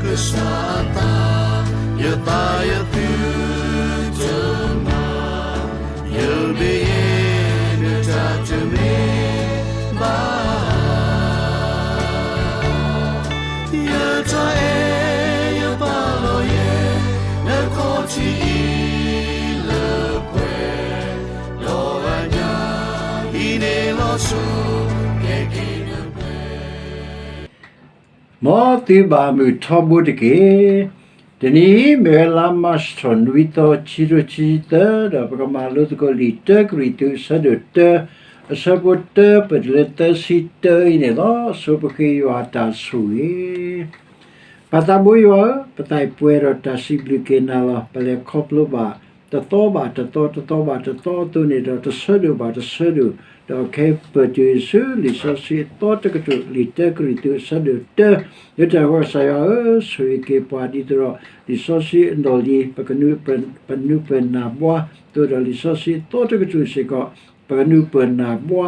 ကစၢ်အသး, ယသးယသုတမၤ, ယမ့ၢ်ယဲ နတၢ်တမ့ၢ်ဘၣ် ယတၢ်အဲၣ်ယပာ်လီၤယဲ နခီၣ်ထံးအံၤလၢပှဲၤ, ဒီးအညၣ်အံၤန့ၣ်လီၤဆီ ကဲက့ၤနပှဲၤ မ်သုဘၣ်မုာ်ထီဘိတက့ၢ်. တနံၤအံၤ မ့ၢ်ဝဲလါမၢ်ၡး နွံသီ ခံကထိခံဆံသၢ ဒီးပကမၤလိသကိးလံာ်တၢကရံၣ်သူး အဆၢဒိၣ်တၢ အဆၢဖိတၢ ပတုၤလၢသၢဆံတၢအံၤန့ၣ်လီၤ. ဆိပဃ့ယွၤအတၢ်ဆိၣ်ဂ့ၤ ပၢ်သးဘိယွၤဧၢ, ပသးအံၤပှဲၤဒီးတၢ်စံးဘျုးက့ၤနၤလီၤ. ပလဲၤခီဖျိဘၣ် တသီဘၣ်တသီ တသီဘၣ်တသီအသိးန့ၣ်ဒီး တဆၢဒိၣ်ဘၣ်တဆၢဒိၣ်, ဒီးခဲအံၤပတုၤဆူလံာ်စီဆှံအသီတကတြူၢ် လံာ်တၢကရံၣ်သူး အဆၢဒိၣ်တၢ, လၢတၢ်န့ၣ်အဃိ ကစၢ်ယွၤဧၢ, ဆိၣ်ဂ့ၤက့ၤပှၤဒ်သိးဒီး လံာ်စီဆှံအနီၣ်လံၤ ပကနုာ်ပၢၢ်နၢ်ဘှါ, သိးဒီးလံာ်စီဆှံအသီတကတြူၢ်စ့ၢ်ကီး ပကနုာ်ပၢၢ်နၢ်ဘှါ,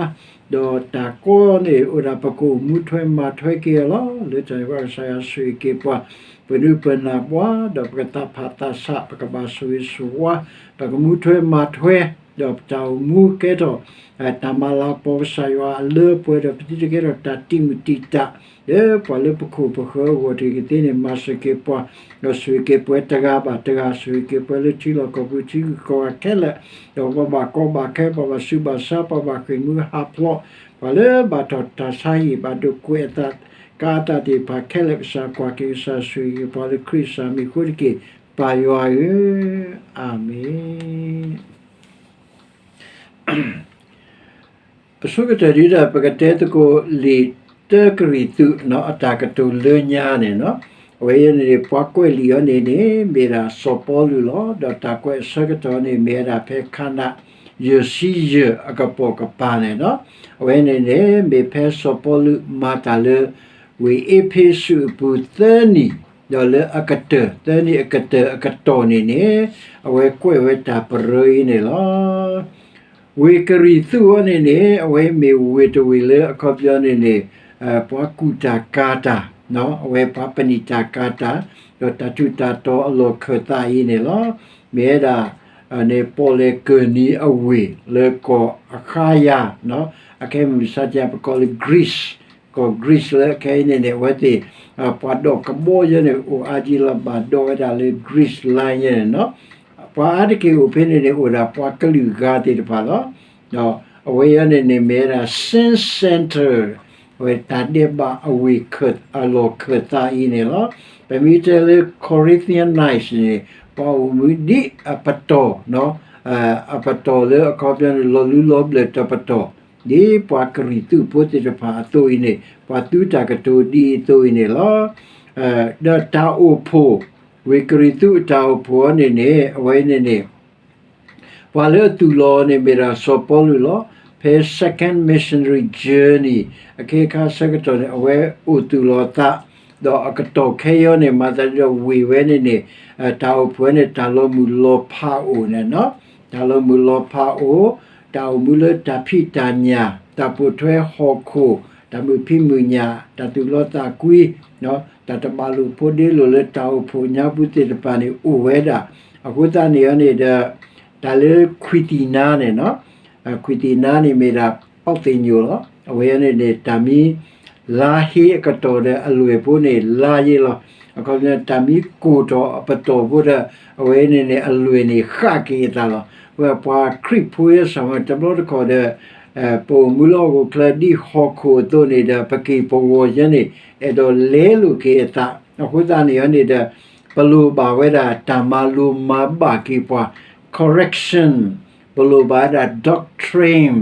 ဒီးတၢ်ကီန့ၣ် အိၣ်ဒၣ်ပကအိၣ်မူထွဲမၤထွဲက့ၤအီၤလီၤ. လၢတၢ်န့ၣ်အဃိ ကစၢ်ယွၤဆိၣ်ဂ့ၤက့ၤပှၤ ပကနုာ်ပၢၢ်နၢ်ဘှါ, ဒီးပကသးဖးသးဆး ပကဘၣ်ဆိၣ်ဂ့ၤဆိၣ်ဝါ, ပကမူထွဲမၤထွဲ, ဒီးပတၢ်အိၣ်မူကဲထီၣ် တၢ်မၤလၤကပီၤကစၢ်ယွၤအလၢအပှဲၤ ဒီးပသုတကဲထီၣ်တၢ်တံာ်မုၢ်တံာ်တာ် လၢပှၤလၢပခိၣ်ပဃၢၤအဂီၢ်တဂ့ၤကသ့န့ၣ် မၤစၢၤက့ၤပှၤ, ဒီးဆိၣ်ဂ့ၤက့ၤပှၤတဂၤဘၣ်တဂၤ, ဆိၣ်ဂ့ၤက့ၤပှၤလၢထံလီၢ်ကီၢ်ပူၤ ထံဂုၤကီၢ်ဂၤခဲလၢာ်, ဒီးပှၤဘၣ်ကီဘၣ်ခဲ ပှၤဘၣ်ဆူးဘၣ်ဆါ ပှၤဘၣ်ဃ့ၢ်မှံဟးဖျိး, ပှၤလၢဘၣ်ထီၣ်တၢ်ဆါဟံၣ် ဘၣ်ဒိးကွဲးအသး ကါအသးသ့ၣ်တဖၣ်ခဲလၢာ် ကစၢ်ကွၢ်က့ၤ ကစၢ်ဆိၣ်ဂ့ၤက့ၤပှၤလၢခရံာ်ကစၢ်မံၤအဃိတက့ၢ်. ပၢ်ယွၤဧၢ, အၤမ့ၣ်. အဆိကတၢၢ်ဒ်ဒီး ပကတဲသကိးလံာ်တၢကရံၣ်သူး အတၢ်ကတိၤလၢညါန့ၣ်လီၤ. အဝဲအံၤန့ၣ်န့ၣ် ပှၤကွဲးလံာ်အီၤန့ၣ်န့ၣ် မ့ၢ်ဒၣ်စီၤပီလူးလီၤ. ဒီးတၢ်ကွဲးအဆၢကတီၢ်န့ၣ် မ့ၢ်ဝဲဒၣ်ဖဲခါနၤ ယဲၢ်ဆံယဲၢ်အကပိာ်ကပၤန့ၣ်လီၤ. အဝဲန့ၣ်န့ၣ် မ့ၢ်ဖဲစီၤပီလူးမၤတၢ်လၢ ဝ့ၢ်အ့းဖ့းစူးအပူၤသၢနံၣ်, ဒီးလၢအကတၢၢ် သၢနံၣ်အကတၢၢ်အကတီၢ်န့ၣ်န့ၣ် အဝဲကွဲးဝဲတၢ်ပရၢအံၤန့ၣ်လီၤ. ဝ့ၢ်ကရံၣ်သူးအံၤန့ၣ်န့ၣ် အဝဲမ့ၢ်ဝ့ၢ်တဝ့ၢ်လၢအခီပညီန့ၣ်န့ၣ် ပှၤကူၣ်တၢ်ကၤတၢ်, အဝဲပှၤပနံာ်တၢ်ကၤတၢ်, ဒီးတၢ်ထူးတၢ်တီၤအလီၢ်ခၢၣ်သးအံၤန့ၣ်လီၤ. မ့ၢ်ဝဲဒၣ် န့ၣ် ပီၣ်လဲၣ်ကၢၢ်နံၤအဝ့ၢ်လၢကီၢ်အဃါယၤ, အခဲမုၢ်မဆါတနံၤ ပကိးလၢ Greece, ကီၢ် Greece လၢအခဲအံၤန့ၣ်န့ၣ် အဝဲသ့ၣ် ပှၤဒိးကဘီယဲန့ၣ် အိၣ်အါကံလီၤ ဘၣ်ဒိးဝဲဒၣ်လၢ Greece Line ယဲန့ၣ်လီၤ. ပှၤအါတက့ၢ်အိၣ်ဖဲန့ၣ်န့ၣ် အိၣ်ဒၣ်ပှၤကလုာ်ဂၤသ့ၣ်တဖၣ်လီၤ. ဒီးအဝဲအံၤန့ၣ်န့ၣ် မ့ၢ်ဝဲဒၣ် Science Center, အဝဲတၢ်ဒဲးဘးအဝ့ၢ်အလီၢ်ခၢၣ်သးအံၤန့ၣ်လီၤ. ပမ့ၢ်တဲလၢ Corinthian Knights န့ၣ် ပှၤအိၣ်မူဒ်အပတီၢ်, အပတီၢ်လၢအခီပညီန့ၣ် လီၤလူလီၤဘျၢၣ်တပတီၢ်, ဒ်ပှၤကရံၣ်သူးဖိသ့ၣ်တဖၣ်အသိးအံၤန့ၣ် ပှၤသူတၢ်ကတိၤဒ်အံၤအသိးအံၤန့ၣ်လီၤ. ဒီးတၢ်အိၣ်ဖှိၣ်, ဝ့ၢ်ကရံၣ်သူးအတၢ်အိၣ်ဖှိၣ်အံၤန့ၣ်န့ၣ် အဝဲန့ၣ်န့ၣ် ပှၤလၢအသူၣ်လီၤန့ၣ်မ့ၢ်ဒၣ်စီၤပီလူးလီၤ. ဖဲ Second Missionary Journey အခ့အခါဆၢကတီၢ်န့ၣ် အဝဲအိၣ်သူၣ်လီၤအသး, ဒီးအကတီၢ်ခဲအံၤန့ၣ် မၤသးဒ်ဒီးဝ့ၢ်ဝဲန့ၣ်န့ၣ် တၢ်အိၣ်ဖှိၣ်ဝဲန့ၣ် တၢ်လီၤမုၢ်လီၤဖးအိၣ်န့ၣ်လီၤ. တၢ်လီၤမုၢ်လီၤဖးအိၣ်, တၢ်အိၣ်မူလၢတၢ်ဖံးတၢ်ညၣ်, တၢ်ပိာ်ထွဲဟီၣ်ခိၣ်, တၢ်မုာ်ဖံးမုာ်ညၣ်, တၢ်သူၣ်လီသးကွံ, တၢ်တဘၣ်လိာ်ဖိးဒ့လိာ်လၢတၢ်အိၣ်ဖှိၣ်ညါပူၤသ့ၣ်တဖၣ်န့ၣ်အိၣ်ဝဲဒၣ်. အဃိသတးန့ၣ်န့ၣ်ဒီး တၢ်လၢခွံၣ်သံၣ်နါန့ၣ်လီၤ. ခွံၣ်သံၣ်နါန့ၣ်မ့ၢ်ဒၣ် ပီၣ်သ့ၣ်ညိၣ်လီၤ. အဝဲန့ၣ်န့ၣ် တၢ်မံ လါဟ့အကတီၢ်ဒီးအလွဲၢ်ဖိန့ၣ် လါယ့လီၤ. အခီပညီ တၢ်မံကိၢ်ထီၣ်အပတီၢ်ဖိဒီး အဝဲန့ၣ်န့ၣ် အလွဲၢ်န့ၣ်ဃၣ်က့ၤအသးလီၤ. ဝဲပှၤခရံာ်ဖိယဲစၢ်မ့ၢ်တဘျီတခီၣ်ဒီး ပအိၣ်မူလၢဟီၣ်ခိၣ်ချၢဒ်ဟီၣ်ခိၣ်အသိးန့ၣ်ဒီး ပက့ၢ်ပဂီၤယဲန့ၣ် အဲၣ်ဒိးလဲလိာ်က့ၤအသး. အဃိသတးန့ၣ်န့ၣ်ဒီး ပလိၣ်ဘၣ်ဝဲဒၣ်တၢ်မၤလိမၤဘၣ်က့ၤပှၤ correction, ပလိၣ်ဘၣ်ဝဲဒၣ် doctrine,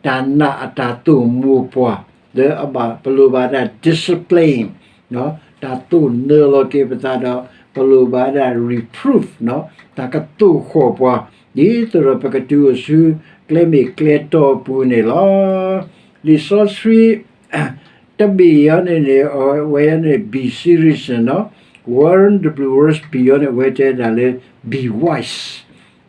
တၢ်နာ်အတၢ်သိၣ်မိၢ်ပှၢ် လၢအဘၣ် ပလိၣ်ဘၣ်ဝဲဒၣ် discipline, တၢ်သိၣ်နၢလိာ်က့ၤပသးဒီး ပလိၣ်ဘၣ်ဝဲဒၣ် reproof, တၢ်ကသိၣ်ဃီၣ်ပှၤ ဒ်သိးဒီးပကတုၤအိၣ်ဆူကျဲမ့ၢ်ကျဲတီအပူၤန့ၣ်လီၤ. လံာ်စီဆှံ တဘ့ၣ်အံၤန့ၣ်န့ၣ် အဝဲန့ၣ် B series န့ၣ်လီၤ. Warren W Wiersbe အံၤန့ၣ် အဝဲတဲဒၣ်လၢ Be wise,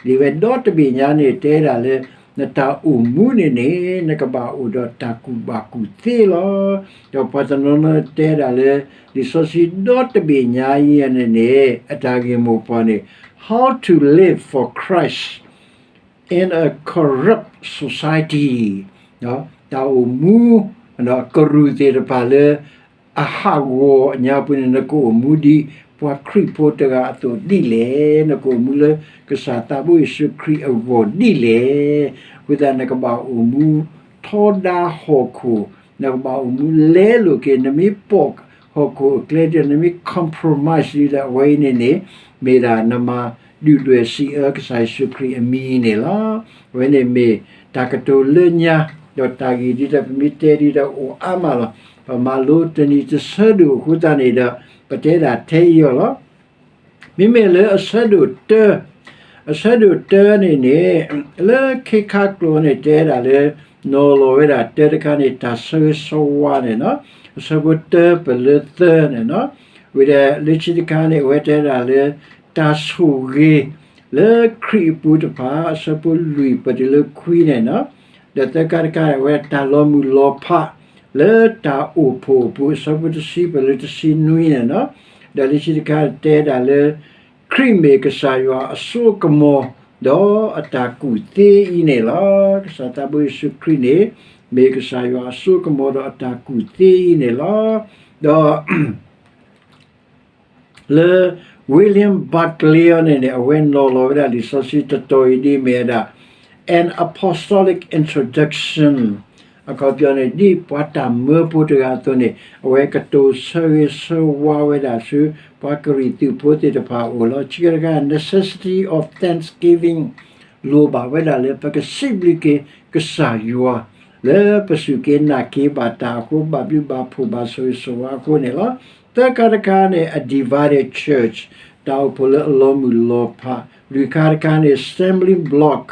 ဒ်ဝဲဒီတဘ့ၣ်ညါန့ၣ် တဲဒၣ်လၢ နတၢ်အိၣ်မူန့ၣ်န့ၣ် နကဘၣ်အိၣ်ဒီးတၢ်ကူၣ်ဘၣ်ကူၣ်သ့လီၤ. ဒီးပှၤတနီၤနီၤတဲဒၣ်လၢ လံာ်စီဆှံဒီတဘ့ၣ်ညါအံၤန့ၣ်န့ၣ် အတၢ်ဂ့ၢ်မိၢ်ပှၢ်န့ၣ် How to live for Christ in a corrupt society တၢ်အိၣ်မူ ကရူၢ်သ့ၣ်တဖၣ်လၢ အဟးဂီၤအညါပူၤန့ၣ် နကအိၣ်မူဒ်ပှၤခရံာ်ဖိတဂၤအသိးဒ်လဲၣ်, နကအိၣ်မူလၢကစၢ်သးဘိယ့ၣ်ၡူးခရံာ်အဂီၢ်ဒ်လဲၣ်. အဃိသတး နကဘၣ်အိၣ်မူထီဒါဟီၣ်ခိၣ်, နကဘၣ်အိၣ်မူလဲလိာ်က့ၤ, နမ့ၢ်ပိာ်ဟီၣ်ခိၣ်အကျဲဒီး နမ့ၢ် compromise ဒ်ဒီးအဝဲအံၤန့ၣ်န့ၣ် မ့ၢ်ဒၣ်နမၤဒုၣ်ဒွဲၣ်စံးအၢကစၢ်ယ့ၣ်ၡူးခရံာ်အမံၤန့ၣ်လီၤ. အဝဲန့ၣ်မ့ၢ်တၢ်ကတိၤလၢညါ, ဒီးတၢ်ဂ့ၢ်ဒ်ဒီးပမ့ၢ်တဲဒ်ဒီးအိၣ်အါမးလီၤ. ပမၤလိတနံၤတဆၢဒိၣ်အဃိသတးန့ၣ်ဒီး ပတဲဒၣ်ထဲအံၤအီၤလီၤ. မ့မ့ၢ်လၢအဆၢဒိၣ်တၢ, အဆၢဒိၣ်တၢန့ၣ်န့ၣ် လၢခ့ခါကျိာ်န့ၣ် တဲဒၣ်လၢ နီၤလီၤဝဲဒၣ်တၢတခါန့ၣ် တၢ်ဆၢဂ့ၤဆၢဝါန့ၣ်, အဆၢဖိတၢပလၢသၢန့ၣ်, ဝံၤဒီးလၢခံတခါန့ၣ် အဝဲတဲဒၣ်လၢ တၢ်ဆိၣ်ဂ့ၤလၢခရံာ်အပူၤတဖၣ် အဆၢဖိလွံၢ်ပတုၤလၢခွံန့ၣ်, ဒီးသၢခါတခါန့ၣ် အဝဲတၢ်လီၤမုၢ်လီၤဖး လၢတၢ်အိၣ်ဖှိၣ်အပူၤ အဆၢဖိတဆံပတုၤလၢတဆံနွံန့ၣ်, ဒီးလၢခံတခါတဲဒၣ်လၢ ခရံာ်မ့ၢ်ကစၢ်ယွၤအစိအကမီၤ ဒီးအတၢ်ကူၣ်သ့အံၤန့ၣ်လီၤ. ကစၢ်သးဘိယ့ၣ်ၡူးခရံာ်န့ၣ် မ့ၢ်ကစၢ်ယွၤအစိအကမီၤဒီးအတၢ်ကူၣ်သ့အံၤန့ၣ်လီၤ. ဒီး လၢ William Barclay အီၤန့ၣ်န့ၣ် အဝဲနီၤလီၤဝဲဒၣ်လံာ်စီဆှံတတီၤအံၤဒ်မ့ၢ်ဝဲဒၣ် An Apostolic Introduction အခီပညီန့ၣ် ဒ်ပှၤတၢ်မၢဖိတဂၤအသိးန့ၣ် အဝဲကတိၤဆၢဂ့ၤဆၢဝါဝဲဒၣ်ဆူ ပှၤကရံၣ်သူးဖိသ့ၣ်တဖၣ်အအိၣ်လီၤ. ခံခါတခါ necessity of thanksgiving လိၣ်ဘၣ်ဝဲဒၣ်လၢပကစံးဘျုးက့ၤကစၢ်ယွၤ လၢပစူၢ်က့ၤနာ်က့ၤဘၣ်တၢ်အဃိ ဘၣ်ဘျုးဘၣ်ဖှိၣ်ဘၣ်ဆိၣ်ဂ့ၤဆိၣ်ဝါအဃိန့ၣ်လီၤ. သၢခါတခါန့ၣ် a divided church တၢ်အိၣ်ဖှိၣ်လၢအလီၤမုၢ်လီၤဖး, လွံၢ်ခါတခါန့ၣ် stumbling block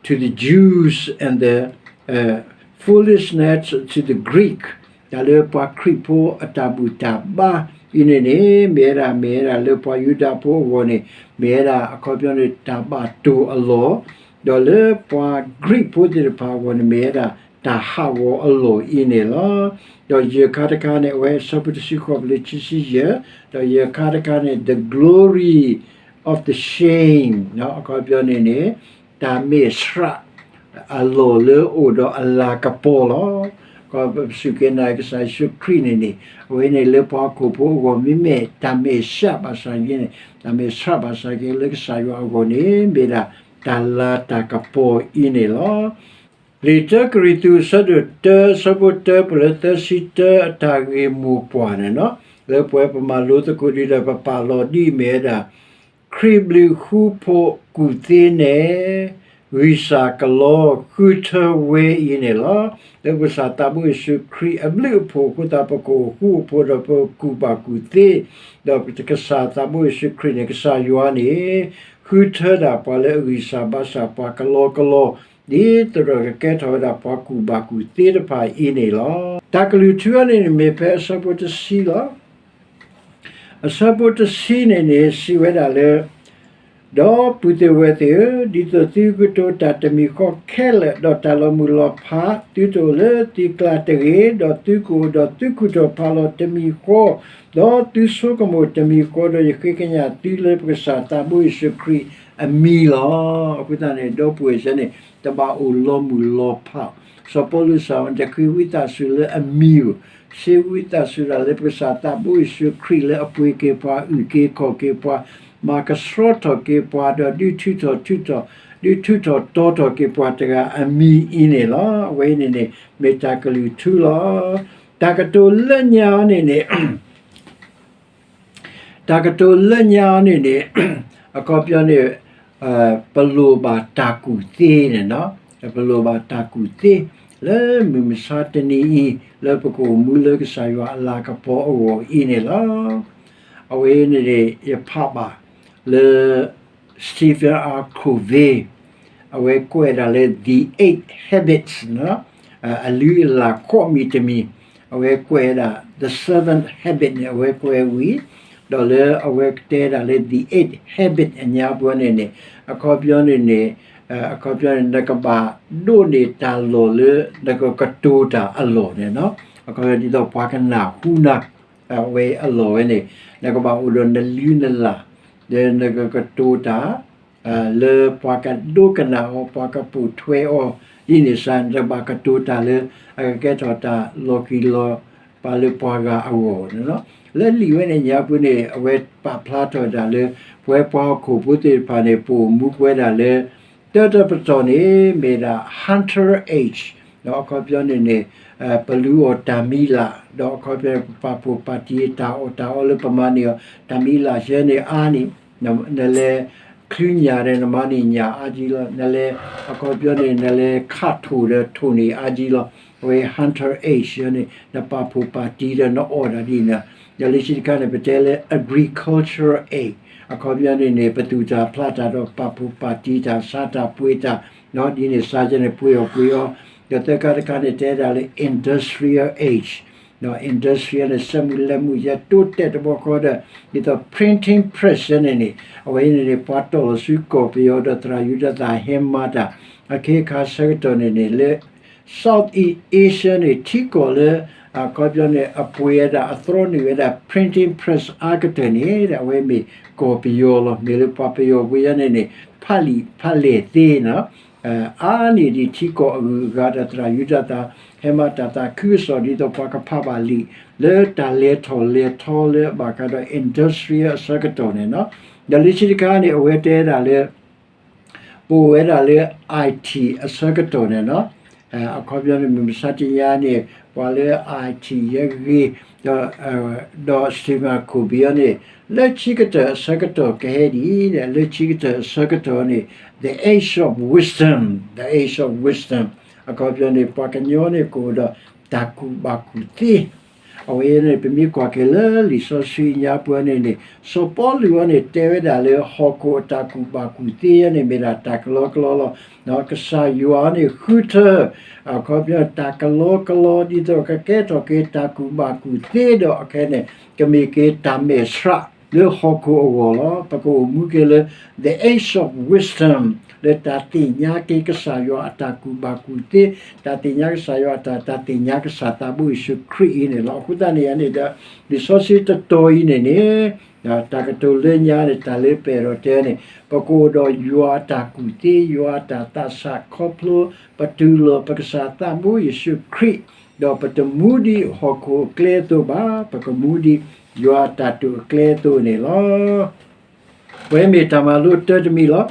to the Jews and the foolishness to the Greek တၢ်လၢပှၤခရံာ်ဖိအတၢ်ဘူၣ်တၢ်ဘါအံၤန့ၣ်န့ၣ် မ့ၢ်ဝဲဒၣ် မ့ၢ်ဝဲဒၣ်လၢပှၤယူဒၤဖိအဂီၢ်န့ၣ် မ့ၢ်ဝဲဒၣ်အခီပညီန့ၣ် တၢ်ဘၣ်တိၢ်အလီၢ်, ဒီးလၢပှၤကရံၣ်ဖိသ့ၣ်တဖၣ်အဂီၢ်န့ၣ် မ့ၢ်ဝဲဒၣ်တၢ်ဟးဂီၤအလီၢ်အံၤန့ၣ်လီၤ. ဒီးယဲၢ်ခါတခါန့ၣ် အဝဲအဆၢဖိတဆံဃိးပတုၤလၢခံဆံယဲၢ်, ဒီးယဲၢ်ခါတခါန့ၣ် the glory of the shame အခီပညီန့ၣ်န့ၣ် တၢ်မဲာ်ဆှး အလီၢ်လၢအိၣ်ဒီးအလၤကပီၤလီၤ. ပစူၢ်က့ၤနာ်က့ၤကစၢ်ယ့ၣ်ၡူးခရံာ်န့ၣ်န့ၣ် အဝဲန့ၣ်လၢပှၤဟီၣ်ခိၣ်ဖိအဂီၢ် မ့မ့ၢ်တၢ်မဲာ်ဆှးဘၣ်ဆၣ်က့န့ၣ် တၢ်မဲာ်ဆှးဘၣ်ဆၣ်က့လၢကစၢ်ယွၤအဂီၢ်န့ၣ် မ့ၢ်ဒၣ်တၢ်လၤတၢ်ကပီၤအံၤန့ၣ်လီၤ. လံာ်တၢကရံၣ်သူး အဆၢဒိၣ်တၢ အဆၢဖိတၢပလၢသၢဆံတၢ အတၢ်ဂ့ၢ်မိၢ်ပှၢ်န့ၣ်လီၤ. လၢပဝဲပမၤလိသကိးဒ်ဒီး ပပာ်လီၤဒ်အမ့ၢ်ဝဲဒၣ် ခရံာ်ဘျုးဃူဖိးကူၣ်သ့န့ၣ် ဂံၢ်စၢ်ကလီဃုထၢဝဲအံၤန့ၣ်လီၤ. လၢပကစၢ်သးဘိယ့ၣ်ၡူးခရံာ်အဘျုးအဖှိၣ်အဃိသတး ပကအိၣ်ဃူအိၣ်ဖိးဒီးပကကူၣ်ဘၣ်ကူၣ်သ့, ဒီးကစၢ်သးဘိယ့ၣ်ၡူးခရံာ်န့ၣ် ကစၢ်ယွၤန့ၣ် ဃုထၢဒၣ်ပှၤလၢအဂံၢ်စၢ်ဘါစၢ် ပှၤကလီကလီ ဒ်သိးဒီးကကဲထီၣ်ဝဲဒၣ်ပှၤကူၣ်ဘၣ်ကူၣ်သ့တဖၣ်အံၤန့ၣ်လီၤ. တၢ်ကလုၢ်ထူအံၤန့ၣ်န့ၣ် မ့ၢ်ဖဲအဆၢဖိတဆံလီၤ. အဆၢဖိတဆံန့ၣ်န့ၣ် စံးဝဲဒၣ်လၢ ဒီပုၢ်သ့ၣ်ဝဲၢ်သ့ၣ်ဧၢ, ဒ်သိးသုကတိၤတၢ်တမံၤဃီခဲလၢာ်, ဒီးတၢ်လီၤမုၢ်လီၤဖး သုတအိၣ်လၢသုကျါတဂ့ၤ, ဒီးသုကအိၣ်ဒီးသုကူၣ်ထီၣ်ဖးလီၤတမံၤဃီ, ဒီးသုဆိကမိၣ်တမံၤဃီ, ဒီးယဃ့ကညးသုလၢပကစၢ်သးဘိယ့ၣ်ၡူးခရံာ်အမံၤလီၤ. အဃိသတးန့ၣ် ဒီပုၢ်ဝဲၢ်စ့ၢ်န့ၣ် တဘၣ်အိၣ်လီၤမုၢ်လီၤဖး, စီၤပီလူးစံးဝဲ တဃ့ဝံသးစူၤလၢအမံၤဧိၤ, ဃ့ဝံသးစူၤဒၣ်လၢပကစၢ်သးဘိယ့ၣ်ၡူးခရံာ်လၢအပှ့ၤက့ၤပှၤ အုၣ်က့ၤခီၣ်က့ၤပှၤ, မၤကဆှီထီၣ်က့ၤပှၤ, ဒီးဒုးထုးထီၣ်ထုးထီၣ်, ဒုးထုးထီၣ်တီထီၣ်က့ၤပှၤတဂၤအမံၤအံၤန့ၣ်လီၤ. အဝဲအံၤန့ၣ်န့ၣ် မ့ၢ်တၢ်ကလုၢ်ထူလီၤ. တၢ်ကတိၤလၢညါအံၤန့ၣ်န့ၣ် တၢ်ကတိၤလၢညါအံၤန့ၣ်န့ၣ် အခီပညီန့ၣ် ပလိၣ်ဘၣ်တၢ်ကူၣ်သ့န့ၣ်, ပလိၣ်ဘၣ်တၢ်ကူၣ်သ့ လၢမုၢ်မဆါတနံၤအံၤ လၢပကအိၣ်မူလၢကစၢ်ယွၤအလၤကပီၤအဂီၢ်အံၤန့ၣ်လီၤ. အဝဲန့ၣ်န့ၣ် ယဖးဘၣ်လၢ Stephen R Covey အဝဲကွဲးဒၣ်လၢ The Eight Habits အလုၢ်အလၢ်ဃိးမံၤတမံၤ, အဝဲကွဲးဒၣ် The Seventh Habit န့ၣ် အဝဲကွဲးဝံၤ, ဒီးလၢအဝဲတဲဒၣ်လၢ The Eight Habit အညါပူၤန့ၣ်န့ၣ် အခီပညီန့ၣ်န့ၣ် အခီပညီန့ၣ် နကဘၣ်ဒိးန့ၢ်တၢ်လီၢ်လၢ နကကတိၤတၢ်အလီၢ်န့ၣ်လီၤ. အခီပညီဒ်သိးပှၤကနၢ်ဟူနၤ အဝဲအလီၢ်ဝဲန့ၣ် နကဘၣ်အိၣ်ဒီးနလုၢ်နလၢ် ဒီးနကကတိၤတၢ် လၢပှၤကဒိကနၣ်အီၤ ပှၤကပိာ်ထွဲအီၤ ဒ်န့ၣ်စ့ၢ် နကဘၣ်ကတိၤတၢ်လၢ အကကဲထီၣ်တၢ်လီၤဃံၤလီၤပၤလၢပှၤဂၤအဂီၢ်န့ၣ်လီၤ. လၢလံာ်ဝဲန့ၣ်ညါပူၤန့ၣ် အဝဲပာ်ဖျါထီၣ်ဒၣ်လၢ ပဝဲပှၤဟီၣ်ခိၣ်ဖိသ့ၣ်တဖၣ်န့ၣ် ပအိၣ်မူကွံာ်ဝဲဒၣ်လၢ တၢတပတီၢ်န့ၣ် မ့ၢ်ဒၣ် hunter age ဒီးအခီပညီန့ၣ်န့ၣ် ပလူအီၣ်တၢ်မံၤလၢ် ဒီးအခီပညီန့ၣ် ပပာ်ဖှိၣ်ပာ်တံၢ်တၢ်အီၣ်တၢ်အီလၢပမၤန့ၢ်အီၤ တၢ်မံၤလၢ်ယဲန့ၣ်အါန့ၣ် နလဲၤချုးညၣ်ဒီးနမၤန့ၢ်ညၣ်အါကံလီၤ. နလဲၤ အခီပညီန့ၣ် နလဲၤခးထိၣ်ဒီးထိၣ်န့ၢ်အါကံလီၤ. အဝဲ hunter age ယဲန့ၣ် နပာ်ဖှိၣ်ပာ်တံၢ်ဒီးနအီၣ်ဒၣ်ဒ်န့ၣ် ဒီးလၢခံတခါန့ၣ် ပတဲလၢ agricultural age အခီပညီန့ၣ်န့ၣ် ပသူၣ်တၢ်ဖျးတၢ်ဒီးပာ်ဖှိၣ်ပာ်တံၢ်တၢ် ဆါတၢ်ပှ့ၤတၢ် ဒ်န့ၣ်စ့ၢ်ကီးန့ၣ် ပှ့ၤအီၣ်ပှ့ၤအီ ဒီးသၢခါတခါန့ၣ် တဲဒၣ်လၢ industrial age ဒီး industrial န့ၣ် စက်မှုလက်မှု ယဲတိတဲာ်တဘျီဃီဒီး ဒ်သိး printing press ယဲန့ၣ်န့ၣ် အဝဲန့ၣ်န့ၣ် ပှၤတီၢ်လီၤဆူကီၢ်ပယီၤဒီးသရၣ်ယူဒၤသၣ်ဟဲမၤတၢ် အခ့အခါဆၢကတီၢ်န့ၣ်န့ၣ် လၢ Southeast Asia န့ၣ် ထံကီၢ်လၢ အခီပညီန့ၣ် အပှ့ၤဝဲဒၣ် အသြီနုာ်ဝဲဒၣ် printing press အါကတၢၢ်န့ၣ် အဝဲမ့ၢ်ကီၢ်ပယီၤလီၤ. မ့ၢ်လၢပှၤပယီၤပူၤယဲန့ၣ်န့ၣ် ဖးလံာ်ဖးလဲၢ်သ့န့ၣ် အါန့ၢ်ဒံးထံကီၢ်အဂုၤအဂၤဒီးသရၣ်ယူဒၤသၣ် ဟဲမၤတၢ်သးခုကစီၣ်ဒ်သိးပှၤကဖးဘၣ်လံာ် လၢတၢ်လဲၤထီၣ်လဲၤထီလၢအဘၣ်ဃးဒီး industrial အဆၢကတီၢ်န့ၣ်လီၤ. ဒီးလၢခံတခါန့ၣ် အဝဲတဲဒၣ်လၢ ပအိၣ်ဝဲဒၣ်လၢ I T အဆၢကတီၢ်န့ၣ်လီၤ. အခီပညီန့ၣ် မုၢ်မဆါတနံၤအံၤန့ၣ် ပှၤလၢ I T ယဲဂ့ၤ ဒီး ဒီး စံမၤခိၣ်ဘံအီၤန့ၣ် လၢခံကတၢၢ်အဆၢကတီၢ်ကဟဲဒ်အံၤ လၢခံကတၢၢ်အဆၢကတီၢ်န့ၣ် the age of wisdom, the age of wisdom အခီပညီန့ၣ် ပှၤကညီန့ၣ်ကအိၣ်ဒီးတၢ်ကူၣ်ဘၣ်ကူၣ်သ့ အဝဲန့ၣ် ပမ့ၢ်ကွၢ်က့ၤလၢလံာ်စီဆှံညါပူၤန့ၣ်န့ၣ် စီၤပီလူးအီၤန့ၣ် တဲဝဲဒၣ်လၢဟီၣ်ခိၣ်အတၢ်ကူၣ်ဘၣ်ကူၣ်သ့အံၤန့ၣ် မ့ၢ်ဒၣ်တၢ်ကလီကလီလီၤ. ကစၢ်ယွၤန့ၣ်ဃုထၢ အခီပညီတၢ်ကလီကလီ ဒ်သိးကကဲထီၣ်က့ၤတၢ်ကူၣ်ဘၣ်ကူၣ်သ့ဒီးအခဲန့ၣ် ကမ့ၢ်က့ၤတၢ်မဲာ်ဆှးလၢဟီၣ်ခိၣ်အဂီၢ်လီၤ. ပကအိၣ်မူက့ၤလၢ the age of wisdom လၢတၢ်သ့ၣ်ညါက့ၤကစၢ်ယွၤအတၢ်ကူၣ်ဘၣ်ကူၣ်သ့, တၢ်သ့ၣ်ညါကစၢ်ယွၤအတၢ်, တၢ်သ့ၣ်ညါကစၢ်သးဘိယ့ၣ်ၡူးခရံာ်အံၤန့ၣ်လီၤ. အဃိသတးန့ၣ်န့ၣ်ဒီး လံာ်စီဆှံတတီၤအံၤန့ၣ်န့ၣ် တၢ်ကတိၤလၢညါန့ၣ် တၢ်လၢပအဲၣ်ဒိးတဲန့ၣ် ပကအိၣ်ဒီးယွၤအတၢ်ကူၣ်သ့, ယွၤအတၢ်သးဆးခီဖျိ, ပတူၢ်လိာ်ပကစၢ်သးဘိယ့ၣ်ၡူးခရံာ်, ဒီးပတမူဒံးဟီၣ်ခိၣ်အကျဲအသိးဘၣ်, ပကမူဒံးယွၤအတၢ်တိာ်အကျဲအသိးန့ၣ်လီၤ. ပဝဲမ့ၢ်တၢ်မၤလိတၢ်တမံၤလီၤ.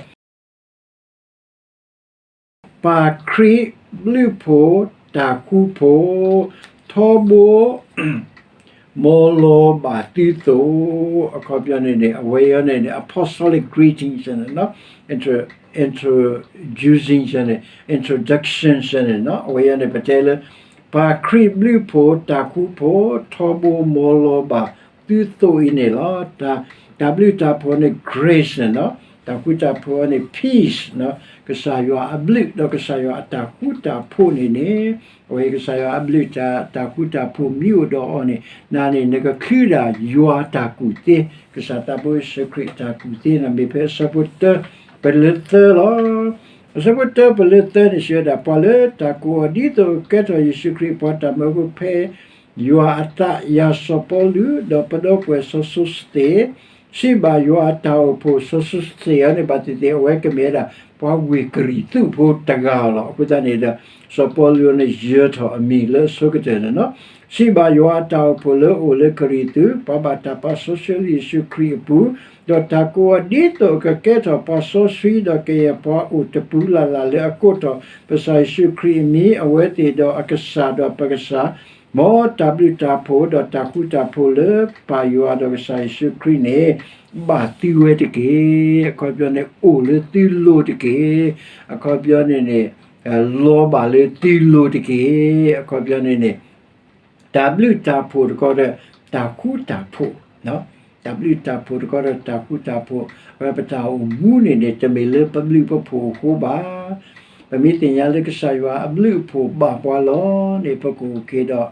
ပၢ်ခရံာ်ဘျုးဖှိၣ်တၢ်ဃူဖိး ထီဘိ မ်လီၤဘၣ်သုသိး, အခီပညီန့ၣ်န့ၣ် အဝဲအံၤန့ၣ်န့ၣ် apostolic greetings န့ၣ်လီၤ, intro, introducing န့ၣ် introduction န့ၣ်လီၤ, အဝဲအံၤန့ၣ် ပတဲလၢ ပၢ်ခရံာ်ဘျုးဖှိၣ်တၢ်ဃူဖိး ထီဘိမ်လီၤဘၣ်သုသိးအံၤန့ၣ်လီၤ. တၢ်ဘျုးတၢ်ဖှိၣ်န့ၣ် grace န့ၣ်လီၤ, တၢ်ဃူတၢ်ဖိးန့ၣ် peace န့ၣ်လီၤ, ကစၢ်ယွၤအဘျုးဒီးကစၢ်ယွၤအတၢ်ဃူတၢ်ဖိးန့ၣ်န့ၣ် အဝဲကစၢ်ယွၤအဘျုးတၢ်, တၢ်ဃူတၢ်ဖိးမ့ၢ်အိၣ်ဒီးအီၤန့ၣ် နၤန့ၣ် နကချုးဒၣ်ယွၤအတၢ်ကူၣ်သ့, ကစၢ်သးဘိယ့ၣ်ၡူးခရံာ်အတၢ်ကူၣ်သ့န့ၣ် မ့ၢ်ဖဲအဆၢဖိတၢ ပလၢသၢလီၤ. အဆၢဖိတၢ ပလၢသၢန့ၣ် စံးဝဲဒၣ် ပှၤလၢတၢ်ကိးအီၤဒ်သိးကကဲထီၣ်ယ့ၣ်ၡူးခရံာ်ပှၤတၢ်မၢဖိဖဲ ယွၤအသး ယၤစီၤပီလူး ဒီးပဒီပုၢ်ဝဲၢ်စီၤစိၤစတ့း စံးဘၣ်ယွၤအတၢ်အိၣ်ဖှိၣ် စီၤစိၤစတ့းအံၤန့ၣ် ဘၣ်သ့ၣ်သ့ၣ် အဝဲကမ့ၢ်ဝဲဒၣ် ပှၤဝ့ၢ်ကရံၣ်သူးဖိတဂၤလီၤ. အဃိသတးန့ၣ်ဒီး စီၤပီလူးန့ၣ် ယၢၤထီၣ်အမံၤလၢအဆိကတၢၢ်န့ၣ်လီၤ. စံးဘၣ်ယွၤအတၢ်အိၣ်ဖှိၣ်လၢအအိၣ်လၢကရံၣ်သူး ပှၤဘၣ်တၢ်ပာ်စီဆှံလၢယ့ၣ်ၡူးခရံာ်အပူၤ, ဒီးတၢ်ကိးအီၤဒ်သိးအကကဲထီၣ်ပှၤစီဆှံ ဒီးကယဲၢ်ပှၤအိၣ်တပူၤလၢ်လၢ်လၢအကိးထီၣ် ပကစၢ်ယ့ၣ်ၡူးခရံာ်အမံၤ အဝဲသ့ၣ်ဒီးအကစၢ်ဒီးပကစၢ် မ်တၢ်ဘျုးတၢ်ဖှိၣ်ဒီးတၢ်ဃူတၢ်ဖိးလၢပၢ်ယွၤဒီးကစၢ်ယ့ၣ်ၡူးခရံာ်န့ၣ် ဘၣ်သုဝဲတက့ၢ်. အခီပညီန့ၣ် အိၣ်လၢသုလိၤတက့ၢ်. အခီပညီန့ၣ်န့ၣ် လီၤဘၣ်လၢသုလိၤတက့ၢ်. အခီပညီန့ၣ်န့ၣ် တၢ်ဘျုးတၢ်ဖှိၣ်တခီဒီး တၢ်ဃူတၢ်ဖိး, တၢ်ဘျုးတၢ်ဖှိၣ်တခီဒီး တၢ်ဃူတၢ်ဖိး, ဝဲပတၢ်အိၣ်မူန့ၣ်န့ၣ် တမ့ၢ်လၢပဘျုးပဖှိၣ်အဃိဘၣ်. ပမ့ၢ်သ့ၣ်ညါလၢကစၢ်ယွၤအဘျုးအဖှိၣ်ဘၣ်ပှၤလီၤန့ၣ် ပကအိၣ်က့ၤဒီး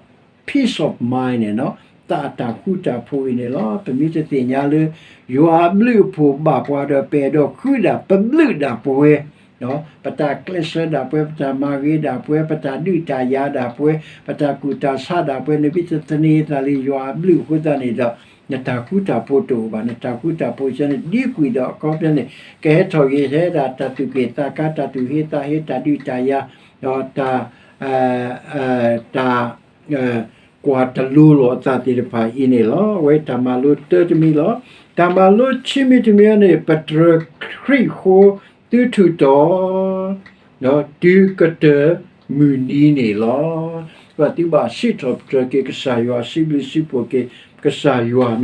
peace of mind န့ၣ်လီၤ, သးအတၢ်ဃူတၢ်ဖိးအံၤန့ၣ်လီၤ. ပမ့ၢ်တသ့ၣ်ညါလၢ ယွၤအဘျုးအဖှိၣ်ဘၣ်ပှၤဒီး ပအဲၣ်ဒိးဃုဒၣ်ပဘျုးဒၣ်ပဝဲ ပတၢ်ကျဲးစၢးဒၣ်ပှဲၤ, ပတၢ်မၤဂ့ၤဒၣ်ပှဲၤ, ပတၢ်ဒုးတၢ်ယၤဒၣ်ပှဲၤ, ပတၢ်ကူၣ်တၢ်ဆးဒၣ်ပှဲၤ, နမ့ၢ်တသန့ၤအသးလၢယွၤအဘျုးအဃိသတးန့ၣ်ဒီး နတၢ်ဃူတၢ်ဖိးတအိၣ်ဘၣ်. နတၢ်ဃူတၢ်ဖိးန့ၣ် ဒ်ကွံာ်ဒီးအခီပညီန့ၣ် ကဟဲထီၣ်က့ၤထဲဒၣ်တၢ်သူၣ်က့ၣ်သးကါ, တၢ်သူၣ်ဟ့သးဟ့, တၢ်ဒုးတၢ်ယၤ, ဒီးတၢ် တၢ် ကွၢ်တလိၤလိာ်အသးသ့ၣ်တဖၣ်အံၤန့ၣ်လီၤ. အဝဲတၢ်မၤလိတၢတမံၤလီၤ. တၢ်မၤလိခံမံၤတမံၤန့ၣ် ပတြၢၤခရံာ်ဃိသုထုးတီၤ တုၤကတၢၢ်မုၢ်နံၤန့ၣ်လီၤ. ပသုဘၣ်စံးထီၣ်ပတြၢၤက့ၤကစၢ်ယွၤ, စံးဘျုးစံးဖှိၣ်က့ၤကစၢ်ယွၤ,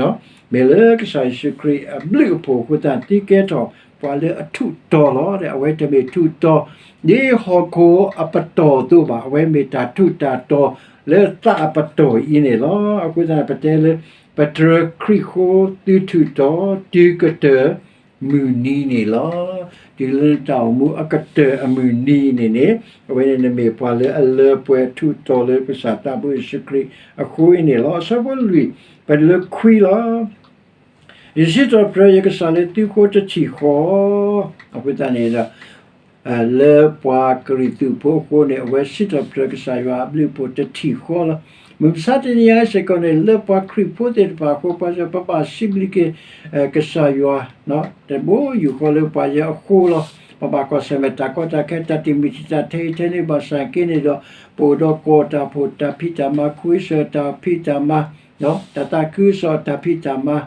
မ့ၢ်လၢကစၢ်ယ့ၣ်ၡူးခရံာ်အဘျုးအဖှိၣ်အဃိသတး သုကဲထီၣ်ပှၤလၢအထူးတီၤလီၤ. အဝဲတမ့ၢ်ထူးတီၤ ဒ်ဟီၣ်ခိၣ်အပတီၢ်အသိးဘၣ်, အဝဲမ့ၢ်တၢ်ထူးတၢ်တီၤလၢသးအပတီၢ်အံၤန့ၣ်လီၤ. အဃိသတး ပတဲလၢ ပတြၢၤခရံာ်ဃိသုထုးတီၤ တုၤကတၢၢ်မုၢ်နံၤန့ၣ်လီၤ. တုၤလၢနတၢ်အိၣ်မူအကတၢၢ်အမုၢ်နံၤန့ၣ်န့ၣ် အဝဲန့ၣ်နမ့ၢ်ပှၤလၢအလၢပှဲၤထူးတီၤလၢကစၢ်သးဘိယ့ၣ်ၡူးခရံာ်အဃိအံၤန့ၣ်လီၤ. အဆၢဖိလွံၢ် ပလၢခွံလီၤ. ယစံးထီၣ်ပတြၢၤယကစၢ်လၢသုဃိတထံၣ်ဃီ, အဃိသတးန့ၣ်ဒီး လၢပှၤကရံၣ်သူးဖိအဃိန့ၣ် အဝဲစံးထီၣ်ပတြၢၤကစၢ်ယွၤအဘျုးအဖှိၣ်တထံၣ်ဃီလီၤ. မုၢ်မဆါတနံၤညါစ့ၢ်ကီးန့ၣ် လၢပှၤခရံာ်ဖိသ့ၣ်တဖၣ်အဃိ ပှၤပဘၣ်စံးဘျုးက့ၤ ကစၢ်ယွၤ တဘိယူၢ်ဃီလၢပှၤယဲအဃိလီၤ. ပဘၣ်ကွၢ်ဆၢၣ်မဲာ်တၢ်ကီတၢ်ခဲ တၢ်တံာ်မုၢ်တံာ်တာ်ထဲအံၤထဲန့ၣ် ဘၣ်ဆၣ်က့န့ၣ်ဒီး ပအိၣ်ဒီးကီၢ်တၢ်ဖှိၣ်တၢ်ဖံးတၢ်မၤ ခူစၢၣ်တၢ်ဖံးတၢ်မၤ တၢ်သးခုကစီၣ်တၢ်ဖံးတၢ်မၤ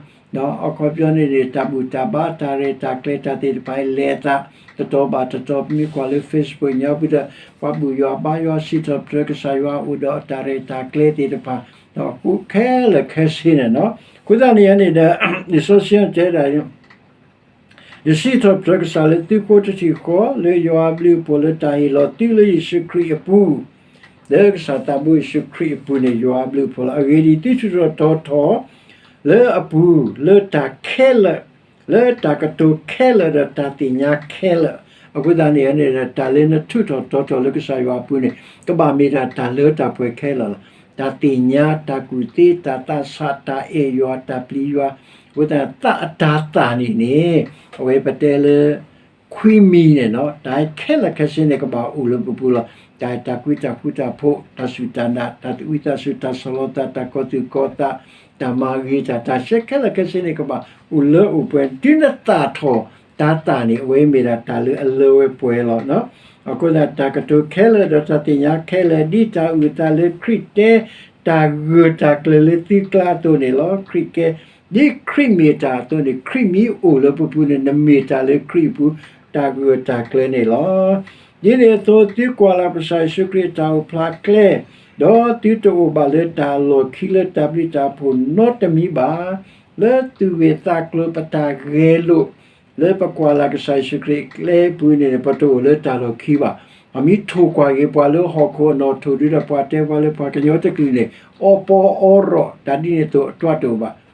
အခီပညီန့ၣ်န့ၣ် တၢ်ဘူၣ်တၢ်ဘါ တၢ်ရဲၣ်တၢ်ကျဲၤတၢ်သ့ၣ်တဖၣ်အံၤ လဲၤအသး တတီၤဘၣ်တတီၤ ပမ့ၢ်ကွၢ်လၢ Facebook ညါပူၤဒီး ပှၤဘူၣ်ယွၤဘါယွၤ စံးထီၣ်ပတြၢၤကစၢ်ယွၤအိၣ်ဒီးတၢ်ရဲၣ်တၢ်ကျဲၤသ့ၣ်တဖၣ် ဒီးဃူခဲလၢာ်ခဲဆ့န့ၣ်လီၤ. အဃိသတးန့ၣ်န့ၣ်ဒီး လံာ်စီဆှံတဲဒၣ် ယစံးထီၣ်ပတြၢၤကစၢ်လၢသုဃိတထံၣ်ဃီ လၢယွၤအဘျုးအဖှိၣ်လၢတၢ်ဟ့ၣ်လီၤသုလၢယ့ၣ်ၡူးခရံာ်အပူၤ, လၢကစၢ်သးဘိယ့ၣ်ၡူးခရံာ်အပူၤန့ၣ် ယွၤအဘျုးအဖှိၣ်လီၤ. အဂ့ၢ်ဒ်အံၤ, သုထူးထီၣ်တီၤထီၣ်လၢအပူၤ လၢတၢ်ခဲလၢာ်, လၢတၢ်ကတိၤခဲလၢာ်ဒီးတၢ်သ့ၣ်ညါခဲလၢာ်, အဃိသတးန့ၣ်န့ၣ် တၢ်လၢနထူးထီၣ်တီၤထီၣ်လၢကစၢ်ယွၤအပူၤန့ၣ် ကဘၣ်မ့ၢ်ဒၣ်တၢ်လၢတၢ်ပှဲၤခဲလၢာ်လီၤ. တၢ်သ့ၣ်ညါ, တၢ်ကူၣ်သ့, တၢ်သးဆး, တၢ်အဲၣ်ယွၤ, တၢ်ပျံၤယွၤ, အဃိသတး သးအတၤသၣ်န့ၣ်န့ၣ် အဝဲပတဲလၢ ခွံမံၤန့ၣ်, တၢ်ခဲလၢာ်ခဲဆ့န့ၣ် ကဘၣ်အိၣ်လၢပပူၤလီၤ. တၢ်အဲၣ်တၢ်ကွံ တၢ်ဃူတၢ်ဖိး, တၢ်စူၢ်တၢ်နာ်, တၢ်သးဝံၣ်သးစူၤ, တၢ်ဆီၣ်လီၤသး, တၢ်ကီၤသူၣ်ကီၤသး, တၢ်မၤဂ့ၤတၢ်, တၢ်ခဲလၢာ်ခဲဆ့န့ၣ် ကဘၣ်အိၣ်လၢအိၣ်ပှဲၤ, တုၤနသၣ်ထီၣ်တၤသၣ်န့ၣ် အဝဲမ့ၢ်ဒၣ်တၢ်လၢအလၢဝဲပှဲၤလီၤ. အဃိသတး တၢ်ကတိၤခဲလၢာ်ဒီးတၢ်သ့ၣ်ညါခဲလၢာ် ဒ်တၢ်အုၣ်အသးလၢခရံာ်တဲ တၢ်ဂၢၢ်တၢ်ကျၢၤလၢသုကျါအသိးန့ၣ်လီၤ. ခရံာ်ကဲ ဒ်ခရံာ်မ့ၢ်တၢ်အသိးန့ၣ် ခရံာ်မ့ၢ်အိၣ်လၢပပူၤန့ၣ် နမ့ၢ်တၢ်လၢခရံာ်အပူၤ တၢ်ဂၢၢ်တၢ်ကျၢၤန့ၣ်လီၤ. ဒ်န့ၣ်အသိး သုကွၢ်လၢ်ကစၢ်ယ့ၣ်ၡူးခရံာ်အတၢ်အိၣ်ဖျါကျဲ, ဒီးသုတအိၣ်ဘၣ်လၢတၢ်အလီၢ်ခံလၢတၢ်ဘျုးတၢ်ဖှိၣ်နီတမံၤဘၣ်. လၢသူၣ်ဂ့ၢ်သးကျိၤပတၢ်ဂဲၤလိာ် လၢပကွၢ်လၢ်ကစၢ်ယ့ၣ်ၡူးခရံာ်အကျဲအပူၤန့ၣ် ပတအိၣ်လၢတၢ်လီၢ်ခံဘၣ်. အမ့ၢ်ထိၣ်ကွၢ်က့ၤပှၤလၢဟီၣ်ခိၣ်အနီၢ်ထိၣ်ဒုဒီးပှၤတဲပှၤလၢပှၤကညီတကလုာ်န့ၣ် အီပီအီရီၣ်တၢ်ဒ်န့ၣ်အသိးအတွၢ်တအိၣ်ဘၣ်.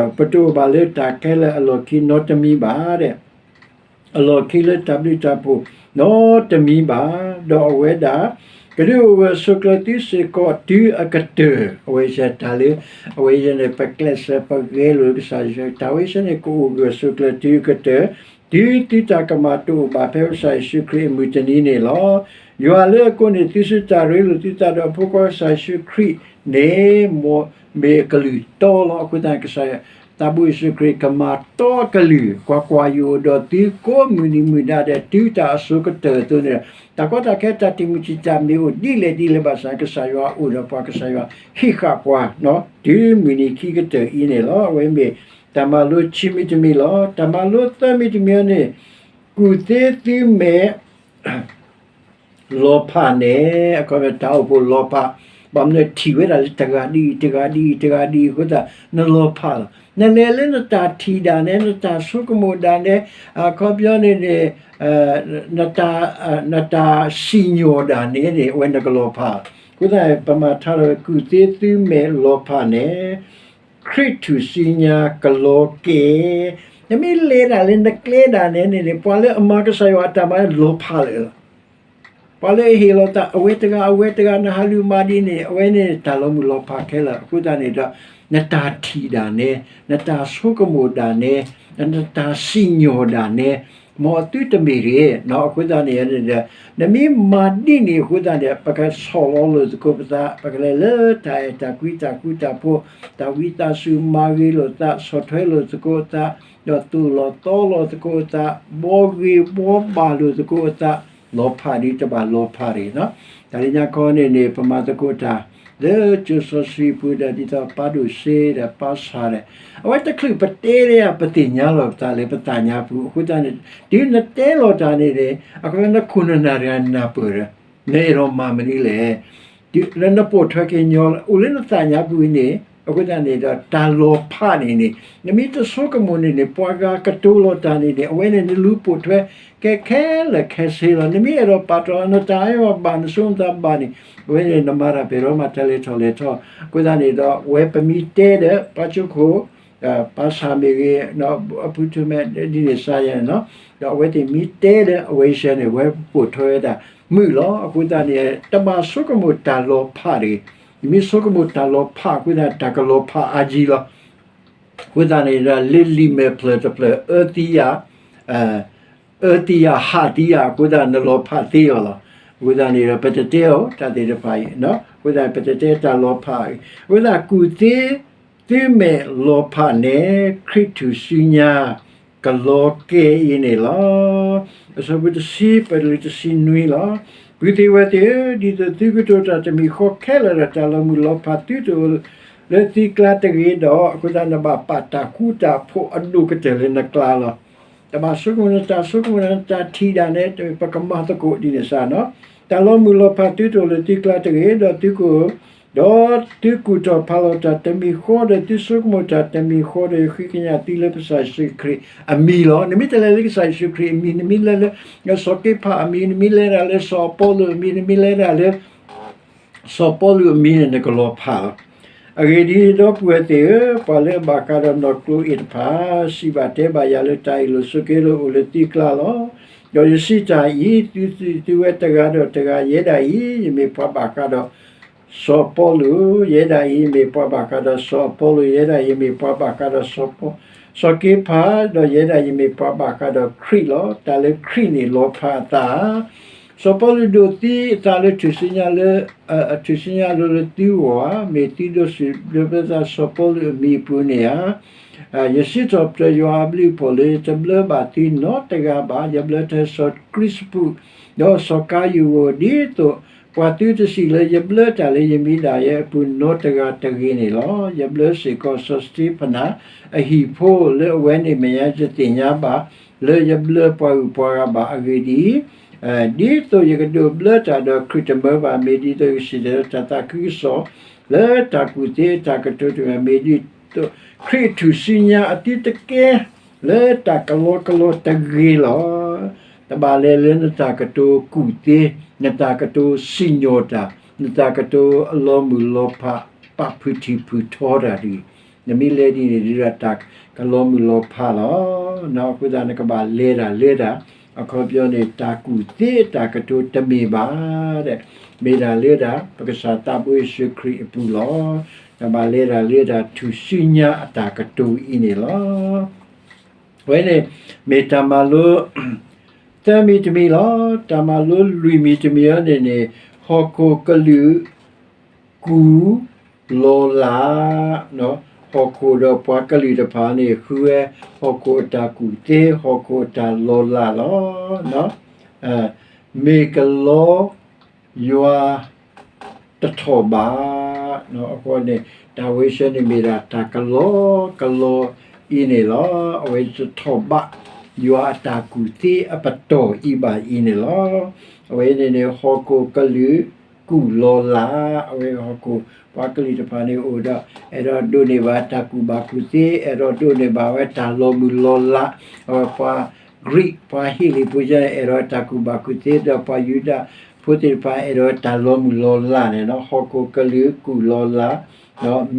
ပတအိၣ်ဘၣ်လၢတၢ်ခဲလၢာ်အလီၢ်ခံနီတမံၤဘၣ်ဒဲး အလီၢ်ခံလၢတၢ်ဘျုးတၢ်ဖှိၣ်နီတမံၤဘၣ်. ဒီးအဝဲဒၣ် ကဒုးအိၣ်ဂၢၢ်ဆိးကျၢၤသုစ့ၢ်ကီးတုၤအကတၢၢ်, အဝဲစတၢ်လၢ အဝဲယဲန့ၣ် ပကျဲးစၢးပဂဲၤလိာ်ကစၢ်ယ့ၣ်ၡူး, တၢ်ဝဲစ့ၢ်န့ၣ် ကအိၣ်ဂၢၢ်ဆိးကျၢၤတုၤအကတၢၢ်, တုၤသုတၢ်ကမၣ်တအိၣ်ဘၣ်ဖဲကစၢ်ယ့ၣ်ၡူးခရံာ်အမုၢ်တနံၤန့ၣ်လီၤ. ယွၤလၢအကိးန့ၢ်သုဆူတၢ်ရ့လိာ်သုသးဒီး အဖိခွါကစၢ်ယ့ၣ်ၡူးခရံာ်န့ၣ် မ့ၢ်အကလုၢ်တီလီၤ. အဃိသတး ကစၢ် သးဘိယ့ၣ်ၡူးခရံာ် ကမၤတီအကလုၢ်, ကွၢ်ကွၢ်, ယအိၣ်ဒီးသုကိးမုၢ်နံၤမုၢ်ဒါဒီး တုၤတၢ်အစိၤကတၢၢ်အသိးန့ၣ်, တၢ်ကီတၢ်ခဲ တၢ်တံာ်မုၢ်တံာ်တာ်မ့ၢ်အိၣ်ဒ်လဲၣ်ဒ်လဲၣ်ဘၣ်ဆၣ် ကစၢ်ယွၤအိၣ်ဒီးပှၤ, ကစၢ်ယွၤဟံးဃာ်ပှၤ တုၤမုၢ်နံၤခံကတၢၢ်အံၤန့ၣ်လီၤ. အဝဲမ့ၢ်တၢ်မၤလိခံမံၤတမံၤလီၤ. တၢ်မၤလိသၢမံၤတမံၤန့ၣ် ကူၣ်သ့သုမဲာ် လီၤဖးန့ၣ်, အခီပညီ တၢ်အိၣ်ဖှိၣ်လီၤဖး, ဘၣ်မနုၤထံၣ်ဝဲဒၣ်လၢတဂၤဒ်အံၤ တဂၤဒ်အံၤ တဂၤဒ်အံၤအဃိသတး နလီၤဖးလီၤ. နလဲၤလၢနတၢ်ထံၣ်ဒၣ်နဲ, နတၢ်ဆိကမိၣ်ဒၣ်နဲ, အခီပညီန့ၣ်န့ၣ် နတၢ်စံၣ်ညီၣ်ဒၣ်နဲန့ၣ် အဝဲနကလီၤဖးလီၤ. အဃိသတး ပမၤထါထီၣ်ဝဲ ကူၣ်သ့သုမဲာ်လီၤဖးန့ၣ် ခရံာ်ထူၣ်စုညါကလီၤကဲၤ, နမ့ၢ်လဲၤဒၣ်လၢနကျဲဒၣ်နဲန့ၣ်န့ၣ် ပှၤလၢအမၤကစၢ်ယွၤအတၢ်မၤလီၤဖးလၢာ်လီၤ. ပှၤလၢအဟ့ၣ်လီၤသး အဝဲတဂၤ အဝဲတဂၤ နဟးလူၤမၤဒ်န့ၣ် အဝဲန့ၣ်တၢ်လီၤမုၢ်လီၤဖးခဲလၢာ်. အဃိသတးန့ၣ်ဒီး နတၢ်ထံၣ်ဒၣ်နဲ, နတၢ်ဆိကမိၣ်ဒၣ်နဲ, နတၢ်စံၣ်ညီၣ်ဒၣ်နဲ မ်အသုတမ့ၢ်တဂ့ၤ. အဃိသတးန့ၣ်ဒီး နမ့ၢ်မၤဒ်န့ၣ်အဃိသတးန့ၣ် ပကဆီၣ်လီၤလိာ်သကိးပသး, ပကလဲၤလၢတၢ်အဲၣ်တၢ်ကွံတၢ်ဃူတၢ်ဖိး, တၢ်ဝံသးစူၤမၤဂ့ၤလိာ်သး, ဆီၣ်ထွဲလိာ်သကိးအသး, ဒီးသိၣ်လီၤသီလီၤသကိးအသး, ဘှီဂ့ၤဘှီဘၣ်လိာ်သကိးအသး, လီၤဖးဒ်တဘၣ်လီၤဖးတဂ့ၤ. တၢ်လၢညါခီန့ၣ်န့ၣ် ပမၤသကိးတၢ် လၢကၠိစီဆှံပူၤဒီး ဒ်သိးပၢ်ဒိၣ်စ့ဒီးပၢ်ဆၣ်ဒီး အဝဲတချုးပတဲဒၣ် ပသ့ၣ်ညါလီၤပသးလၢပသးညါပူၤ အဃိသတးန့ၣ် တုၤနတဲလီၤတၢ်န့ၣ်န့ၣ် အဃိနခိၣ်နနၢ်တဂၤနၢ်ပၢၢ်ဒီး နအဲၣ်ဒိးမၤမနုၤလဲၣ်. လၢနပိာ်ထွဲက့ၤညီ အိၣ်လၢနသးညါပူၤအံၤန့ၣ် အဃိသတးန့ၣ်ဒီး တၢ်လီၤဖးန့ၣ်န့ၣ် နမ့ၢ်တဆိကမိၣ်န့ၣ်န့ၣ် ပှၤဂၤကတိၤလီၤတၢ်န့ၣ်န့ၣ် အဝဲန့ၣ်နလူၤပိာ်ထွဲ ကဲခဲလၢာ်ခဲဆ့လီၤ. နမ့ၢ်အဲၣ်ဒိးပာ်တီၢ်နတၢ်အဲၣ်ဘၣ် နဆိနသးဘၣ်န့ၣ် အဝဲန့ၣ်နမၤတၢ်ပဲာ်ထီၣ်မၤတၢ်လဲၤထီၣ်လဲၤထီၣ်. အဃိသတးန့ၣ်ဒီး အဝဲပမ့ၢ်တဲဒီး ပှၤကၠိခိၣ် ပၢ်ဆၣ်မ့ၢ်ဂ့ၤ အဖုထၢၣ်မ့ၢ်ဒ်န့ၣ်စါယဲၢ်န့ၣ် ဒီးအဝဲသ့ၣ်မ့ၢ်တဲဒီး အဝဲစဲန့ၣ် အဝဲပိာ်ထွဲဝဲဒၣ်မုာ်လီၤ. အဃိသတးန့ၣ် တဘၣ်ဆိကမိၣ်တၢ်လီၤဖးတဂ့ၤ. နမ့ၢ်ဆိကမိၣ်တၢ်လီၤဖးအဃိသတး တၢ်ကလီၤဖးအါကံလီၤ. အဃိသတးန့ၣ်ဒီး လၢလံာ်မဲာ်ဖျၢၣ်တဖျၢၣ် အၢသံယၤ အၢသံယၤဟးသံယၤ အဃိသတးနလီၤဖးသ့အီၤလီၤ. အဃိသတးန့ၣ်ဒီး ပတတဲအီၤ တၢ်သ့ၣ်တဖၣ်အံၤ အဃိသတးပတတဲတၢ်လီၤဖးအံၤ အဃိသတးကူၣ်သ့ သုမဲာ်လီၤဖးနဲၣ် ခရံာ်ထူၣ်စုညါ ကလီၤကဲအံၤန့ၣ်လီၤ. အဆၢဖိတဆံ ပလၢတဆံနွံလီၤ. ပုၢ်သ့ၣ်ဝဲၢ်သ့ၣ်ဧၢ, ဒ်သိးသုကတိၤတၢ်တမံၤဃီခဲလၢာ်ဒီး တၢ်လီၤမုၢ်လီၤဖးသုတအိၣ်လၢသုကျါတဂ့ၤဒီး အဃိသတးနဘၣ်ပာ်တၢ်ဃူတၢ်ဖိးအဒိၣ်ကတၢၢ်လၢနကျါလီၤ. တဘၣ်ဆိကမိၣ်နတၢ်ဆိကမိၣ်နတၢ်ထံၣ်ဒၣ်နဲ ပကမၤသကိးဒ်န့ၣ်စ့ၢ်နီၤ. တၢ်လီၤမုၢ်လီၤဖးသုတအိၣ်လၢသုကျါတဂ့ၤ ဒီးသုက ဒီးသုကူၣ်ထီၣ်ဖးလီၤတၢ်တမံၤဃီဒီး သုဆိကမိၣ်တၢ်တမံၤဃီဒီး ယဃ့ကညးသုလၢကစၢ်ယ့ၣ်ၡူးခရံာ်အမံၤလီၤ. နမ့ၢ်တလဲၤလၢကစၢ်ယ့ၣ်ၡူးခရံာ်အမံၤ, နမ့ၢ်လဲၤလၢ စီၤက့ဖးအမံၤ, နမ့ၢ်လဲၤဒၣ်လၢစီၤပီလူးအမံၤ, နမ့ၢ်လဲၤဒၣ်လၢ စီၤပီလူးအမံၤန့ၣ် နကလီၤဖးလီၤ. အဂ့ၢ်ဒ်အံၤ, ဒီပုၢ်ဝဲၢ်သ့ၣ်ဧၢ, ပှၤလၢအဘၣ်ဃးဒီးနီၢ်ကျိၤအ့ၣ်တဖၣ် စံးဘၣ်တဲဘၣ်ယၤလၢ တၢ်အ့ၣ်လိာ်ဆိးက့လိာ်အိၣ်လၢသုကျါလီၤ. ဒီးယစံးတၢ်အံၤ သုသုသုဝဲတဂၤဒီးတဂၤ, ယဲဒၣ်အံၤ ယမ့ၢ်ပှၤဘၣ်ဃးဒီးစီၤပီလူး, ယဲဒၣ်အံၤ ယမ့ၢ်ပှၤဘၣ်ဃးဒီးစီၤပီလူး, ယဲဒၣ်အံၤ ယမ့ၢ်ပှၤဘၣ်ဃးဒီးစီၤပီ, စီၤက့ဖး, ဒီးယဲဒၣ်အံၤ ယမ့ၢ်ပှၤဘၣ်ဃးဒီးခရံာ်လီၤ. တၢ်လၢခရံာ်န့ၣ်လီၤဖးအသး စီၤပီလူးဒိးသံအသးလၢထူၣ်စုညါလၢ ထူၣ်စုညါလိၤလၢသုဂီၢ်ဧါ, မ့ၢ်သုဒိးစံးဘျုးဘၣ်သးစီၤပီလူးအမံၤအပူၤန့ၣ်ဧါ. ယစံးထီၣ်ပတြၢၤယွၤအဘျုးအဖှိၣ်လၢ ယတဘျၢဘၣ်သုနီတဂၤဘၣ်, ယဘျၢထဲစီၤကရံစပူး ဒီးစီၤကါယူဧိၤ ဒ်သိးပှၤသုတစံးလၢ ယဘျၢတၢ်လၢယမံၤဒၣ်ယဲအပူၤနီတဂၤတဂ့ၤန့ၣ်လီၤ. ယဘျၢစ့ၢ်ကီးစီၤစတ့ဖနၣ်အဟံၣ်ဖိ လၢအဝဲန့ၣ်မဲာ်ညါယသ့ၣ်ညါဘၣ် လၢယဘျၢပှၤဂုၤပှၤဂၤဘၣ်. အဂ့ၢ်ဒ်အံၤ, ဒ်သိးယကဒိးဘျၢတၢ်ဒီးခရံာ်တမၢဘၣ်, မ့ၢ်ဒ်သိးယကစံၣ်တဲၤတဲလီၤတၢ်သးခုကစီၣ် လၢတၢ်ကူၣ်သ့အတၢ်ကတိၤတမံၤ, မ့ၢ်ဒ်သိးခရံာ်အထူၣ်စုညါအသုတကဲ လၢတၢ်ကလီကလီတဂ့ၤလီၤ. တဘၣ်လဲၤလၢနတၢ်ကတိၤကူၣ်သ့, နတၢ်ကတိၤစံၣ်ညီၣ်တၢ်, နတၢ်ကတိၤအလီၤမုၢ်လီၤဖး ပာ်ဖုၣ်ထံၣ်ဖုၣ်ထီတၢ်တဂ့ၤ. နမ့ၢ်လဲၤဒ်န့ၣ် ဒ်တၢ်ကလီၤမုၢ်လီၤဖးလီၤ. အဃိသတးနကဘၣ်လဲၤတၢ်လၢဒၣ်, အခီပညီန့ၣ် တၢ်ကူၣ်သ့အတၢ်ကတိၤတမ့ၢ်ဘၣ် မ့ၢ်ဒၣ်လၢဒၣ် ပကစၢ်သးဘိယ့ၣ်ၡူးခရံာ်အပူၤလီၤ. တၢ်ဘၣ်လဲၤဒၣ်လၢဒၣ်ထူၣ်စုညါအတၢ်ကတိၤအံၤန့ၣ်လီၤ. အဝဲန့ၣ် မ့ၢ်တၢ်မၤလိ သၢမံၤတမံၤလီၤ. တၢ်မၤလိလွံၢ်မံၤတမံၤအံၤန့ၣ်န့ၣ် ဟီၣ်ခိၣ်ကလုာ် ကူၣ်လီၤလး, ဟီၣ်ခိၣ်ဒီးပှၤကလုာ်တဖၣ်န့ၣ် ဃုဝဲဟီၣ်ခိၣ်အတၢ်ကူၣ်သ့ ဟီၣ်ခိၣ်အတၢ်လီၤလးလီၤ. မ့ၢ်ကလီယွၤတထီၣ်ဘး, အဃိန့ၣ် တၢ်ဝဲဆၢန့ၣ် မ့ၢ်ဒၣ်တၢ်ကလီကလီအံၤန့ၣ်လီၤ. အဝဲတထီၣ်ဘး ယွၤအတၢ်ကူၣ်သ့အပတီၢ်အံၤဘၣ်အံၤန့ၣ်လီၤ. အဝဲန့ၣ်န့ၣ် ဟီၣ်ခိၣ်ကလုာ် ကူၣ်လီၤလး, အဝဲဟီၣ်ခိၣ် ပှၤကလုာ်တဖၣ်န့ၣ်အိၣ်ဒီး အဲၣ်ဒိးဒိးန့ၢ်ဘၣ်တၢ်ကူၣ်ဘၣ်ကူၣ်သ့, အဲၣ်ဒိးဒိးန့ၢ်ဘၣ်ဝဲတၢ်လီၤမုၢ်လီၤလး, အဝဲပှၤ Greek ပှၤဟ့လ့ၣ်ဖိကဲန့ၣ် အဲၣ်ဒိးတၢ်ကူၣ်ဘၣ်ကူၣ်သ့, ဒီးပှၤယူဒၤဖိသ့ၣ်တဖၣ် အဲၣ်ဒိးတၢ်လီၤမုၢ်လီၤလးန့ၣ်လီၤ. ဟီၣ်ခိၣ်ကလုာ်ကူၣ်လီၤလး,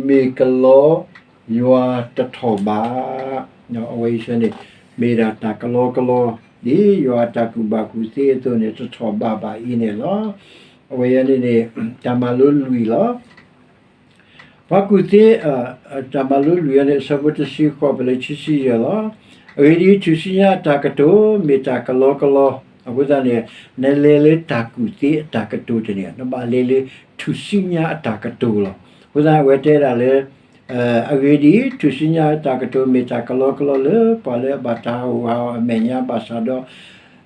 မ့ၢ်ကလီယွၤတထီၣ်ဘး, အဝဲအံၤန့ၣ် မ့ၢ်ဒၣ်တၢ်ကလီကလီ ဒ်ယွၤအတၢ်ကူၣ်ဘၣ်ကူၣ်သ့အသိးန့ၣ် တထီၣ်ဘးဘၣ်အံၤန့ၣ်လီၤ. အဝဲအံၤန့ၣ်န့ၣ် တၢ်မၤလိလွံၢ်လီၤ. ပှၤကူၣ်သ့, တၢ်မၤလိလွံၢ်အံၤန့ၣ် အဆၢဖိတဆံဃိး ပလၢခံဆံယဲၢ်လီၤ. အဂ့ၢ်ဒ်အံၤ, ထူၣ်စုညါအတၢ်ကတိၤ မ့ၢ်တၢ်ကလီကလီ, အဃိသတးန့ၣ် နလဲၤလၢတၢ်ကူၣ်သ့အတၢ်ကတိၤတန့ၢ်, နဘၣ်လဲၤလၢထူၣ်စုညါအတၢ်ကတိၤလီၤ. အဃိသတး အဝဲတဲဒၣ်လၢ အဂ့ၢ်ဒ်အံၤ, ထူၣ်စုညါအတၢ်ကတိၤ မ့ၢ်တၢ်ကလီကလီလၢပှၤလၢအဘၣ်တၢ်ဟးဂူာ်ဟးဂီၤအမဲာ်ညါဘၣ်ဆၣ်ဒီး,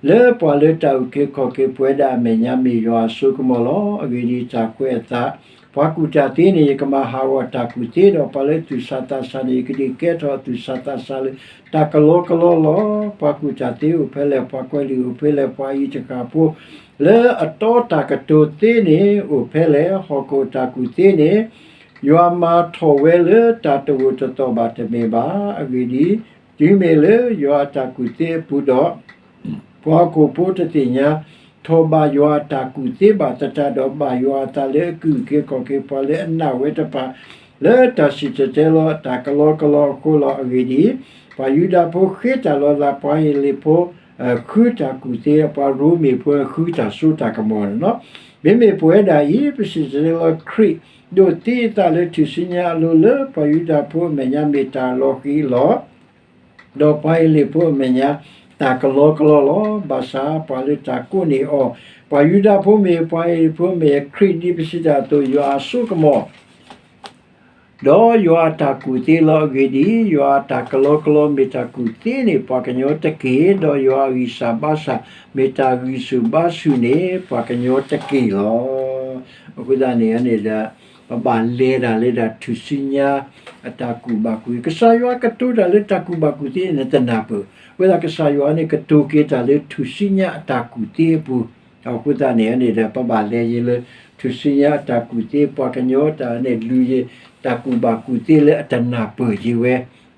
လၢပှၤလၢတၢ်အုၣ်က့ၤခီၣ်က့ၤပဝဲဒၣ်အမဲာ်ညါမ့ၢ်ယွၤအစိကမီၤလီၤ. အဂ့ၢ်ဒ်အံၤ, တၢ်ကွဲးအသး, ပှၤကူၣ်တၢ်သ့န့ၣ် ယကမၤဟးဂီၤတၢ်ကူၣ်သ့ဒီး ပှၤလၢအသူၣ်ဆးသးဆးန့ၣ် ယကဒုးကဲထီၣ်အသူၣ်ဆးသးဆးလၢတၢ်ကလီကလီလီၤ. ပှၤကူၣ်တၢ်သ့အိၣ်ဖဲလဲၣ်, ပှၤကွဲးလံာ်အိၣ်ဖဲလဲၣ်, ပှၤအံးတဃၣ်ဖိ လၢအတီတၢ်ကတိၤသ့န့ၣ်အိၣ်ဖဲလဲၣ်, ဟီၣ်ခိၣ်အတၢ်ကူၣ်သ့န့ၣ် ယွၤမၤထီၣ်ဝဲလၢတၢ်တဂိာ်တသီၣ်ဘၣ်တမ့ၢ်ဘၣ်. အဂ့ၢ်ဒ်အံၤ, တုၤမ့ၢ်လၢယွၤအတၢ်ကူၣ်သ့အပူၤဒီး ပှၤဟီၣ်ခိၣ်ဖိတသ့ၣ်ညါ ထီၣ်ဘၣ်ယွၤအတၢ်ကူၣ်သ့ဘၣ်သတးဒီး ဘၣ်ယွၤအသးလၢအကအုၣ်က့ၤခီၣ်က့ၤပှၤလၢအနာ်ဝဲတဖၣ် လၢတၢ်စံၣ်တဲၤတဲလီၤအတၢ်ကလီကလီအဃိလီၤ. အဂ့ၢ်ဒ်အံၤ, ပှၤယူဒၤဖိဃ့တၢ်လီၤလး, ပှၤဟ့းလ့ၣ်ဖိ ဃုတၢ်ကူၣ်သ့, ပှၤရိမ့ၤဖိဃုတၢ်စိတၢ်ကမီၤန့ၣ်လီၤ. မ့မ့ၢ်ပဝဲဒၣ်အံၤ ပစံၣ်တဲၤတဲလီၤခရံာ် ဒိးသံအသးလၢထူၣ်စုညါအလိၤလၢ ပှၤယူဒၤဖိအမဲာ်ညါမ့ၢ်တၢ်လီၤဃံၤလီၤ. ဒီးပှၤဟ့းလ့ၣ်ဖိအမဲာ်ညါ တၢ်ကလီကလီလီၤ. ဘၣ်ဆၣ်ပှၤလၢတၢ်ကိးန့ၢ်အီၤ, ပှၤယူဒၤဖိမ့ၢ်ဂ့ၤ, ပှၤဟ့းလ့ၣ်ဖိမ့ၢ်ဂ့ၤ, ခရံာ်ဒ်ပစံးတၢ်အသိး ယွၤအစိကမီၤ ဒီးယွၤအတၢ်ကူၣ်သ့လီၤ. အဂ့ၢ်ဒ်အံၤ, ယွၤအတၢ်ကလီကလီမ့ၢ်တၢ်ကူၣ်သ့န့ၣ် ပှၤကညီတက့ၢ်, ဒီးယွၤအဂံၢ်စၢ်ဘါစၢ် မ့ၢ်တၢ်ဂံၢ်ဆူၣ်ဘါဆူၣ်န့ၣ် ပှၤကညီတက့ၢ်လီၤ. အဃိသတးန့ၣ်န့ၣ်ဒီး ပဘၣ်လဲၤတၢ်လၢဒၣ်ထူၣ်စုညါ အတၢ်ကူၣ်ဘၣ်ကူၣ်သ့, ကစၢ်ယွၤကတိၤတၢ်လၢတၢ်ကူၣ်ဘၣ်ကူၣ်သ့န့ၣ် နတနၢ်ပၢၢ်, အဃိသတးကစၢ်ယွၤန့ၣ် ကတိၤက့ၤတၢ်လၢထူၣ်စုညါအတၢ်ကူၣ်သ့အပူၤ, အဃိသတးန့ၣ်န့ၣ်ဒီး ပဘၣ်လဲၤယံၤလၢ ထူၣ်စုညါအတၢ်ကူၣ်သ့, ပှၤကညီတၢ်န့ၣ် လူၤယံၤ တၢ်ကူၣ်ဘၣ်ကူၣ်သ့လၢအတနၢ်ပၢၢ်ယံၤဝဲ,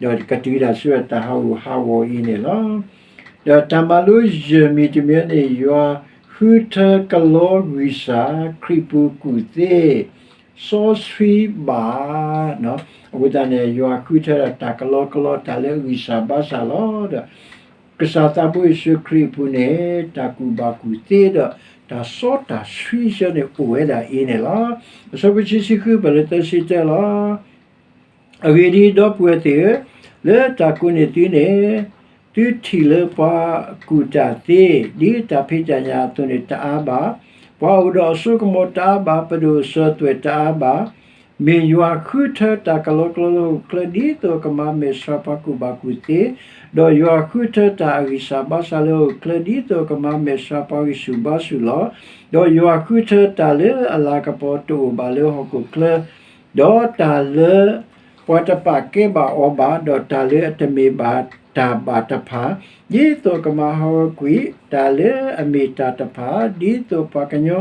ဒီးကတုၤဒၣ်ဆူအတၢ်ဟးဂူာ်ဟးဂီၤအံၤန့ၣ်လီၤ. ဒီးတၢ်မၤလိယဲၢ်မံၤတမံၤန့ၣ် ယွၤဃုထၢကလီဂံၢ်စၢ် ခရံာ်ပူၤကူၣ်သ့ စီဆှံဘၣ်, အဃိသတးန့ၣ် ယွၤဃုထၢဒၣ်တၢ်ကလီကလီ တၢ်လၢအဂံၢ်စၢ်ဘါစၢ်လီၤ. ဒီးကစၢ်သးဘိယ့ၣ်ၡူးခရံာ်အပူၤန့ၣ် တၢ်ကူၣ်ဘၣ်ကူၣ်သ့ဒီး တၢ်စီတၢ်ဆှံဆၢန့ၣ်အိၣ်ဝဲဒၣ်အံၤန့ၣ်လီၤ. အဆၢဖိခံဆံဃု ပလၢသၢဆံတၢလီၤ. အဂ့ၢ်ဒ်အံၤ, ဒီပုၢ်ဝဲၢ်သ့ၣ်ဧၢ, လၢတၢ်ကိးန့ၢ်သုန့ၣ် သုထံၣ်လၢပှၤကူၣ်တၢ်သ့ ဒ်တၢ်ဖံးတၢ်ညၣ်အသိးန့ၣ်တအါဘၣ်, ပှၤအိၣ်ဒီးအစိကမီၤတအါဘၣ်, ပဒိၣ်အစၢၤသွဲၣ်တအါဘၣ်, မ့ၢ်ယွၤဃုထၢတၢ်ကလီကလီလၢဟီၣ်ခိၣ်ချၢ ဒ်သိးအကမၤမဲာ်ဆှးပှၤကူၣ်ဘၣ်ကူၣ်သ့, ဒီးယွၤဃုထၢတၢ်အဂံၢ်စၢ်ဘါစၢ်လၢဟီၣ်ခိၣ်ချၢ ဒ်သိးအကမၤမဲာ်ဆှးပှၤဂံၢ်ဆူၣ်ဘါဆူၣ်လီၤ. ဒီးယွၤဃုထၢတၢ်လၢအလၤကပီၤတအိၣ်ဘၣ်လၢဟီၣ်ခိၣ်ချၢ ဒီးတၢ်လၢပှၤတပာ်ကဲဘၣ်အီၤဘၣ်, ဒီးတၢ်လၢအတမ့ၢ်ဘၣ်တၢ်ဘၣ်တဖၣ်, ဒ်သိးကမၤဟးဂီၤကွံာ်တၢ်လၢအမ့ၢ်တၢ်တဖၣ်, ဒ်သိးပှၤကညီ